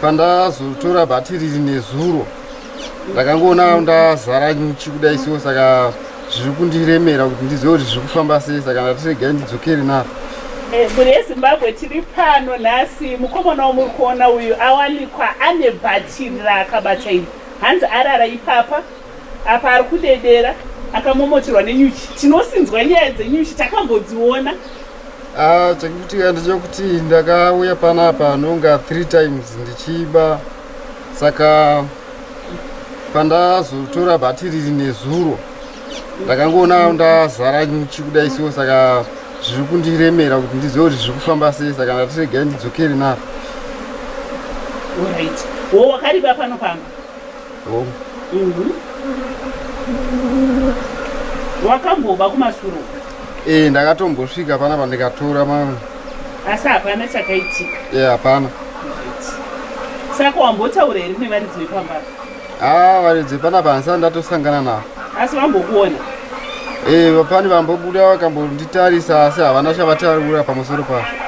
Pandazotora bhatiri iri nezuro ndakangoona ndazara nyuchi kudai so, saka zviri kundiremera kuti ndizive kuti zviri kufamba sei, saka ndati regai ndidzokere naro. Mhuri yeZimbabwe, tiri pano nhasi. Mukomana wamuri kuona uyu awanikwa ane bhatiri raakabata iri. Hanzi arara ipapa apa ari kudedera akamomoterwa nenyuchi. Tinosinzwa nyaya dzenyuchi, takambodziona. Ah, chekuitika ndechekuti ndakauya panapa nonga 3 times ndichiba, saka pandazotora bhatiri iri nezuro ndakangoona ndazara nyuchi kudai so, saka zviri kundiremera kuti ndizive kuti zviri kufamba sei, saka ndati regai ndidzokere naro. Alright, wo wakariba pano pamba? Oh. Wakamboba kumasuro? Eh, ndakatombosvika panapa ndikatora mamwe. Asi hapana chakaitika? Eh, hapana. Saka wambotaura here nevaridzi vepamba? Ah, varidzi vepanapa handisati ndatosangana navo. Asi vambokuona? Eh, pane vambobuda vakambonditarisa, asi havana chavataura pamusoro pazvo.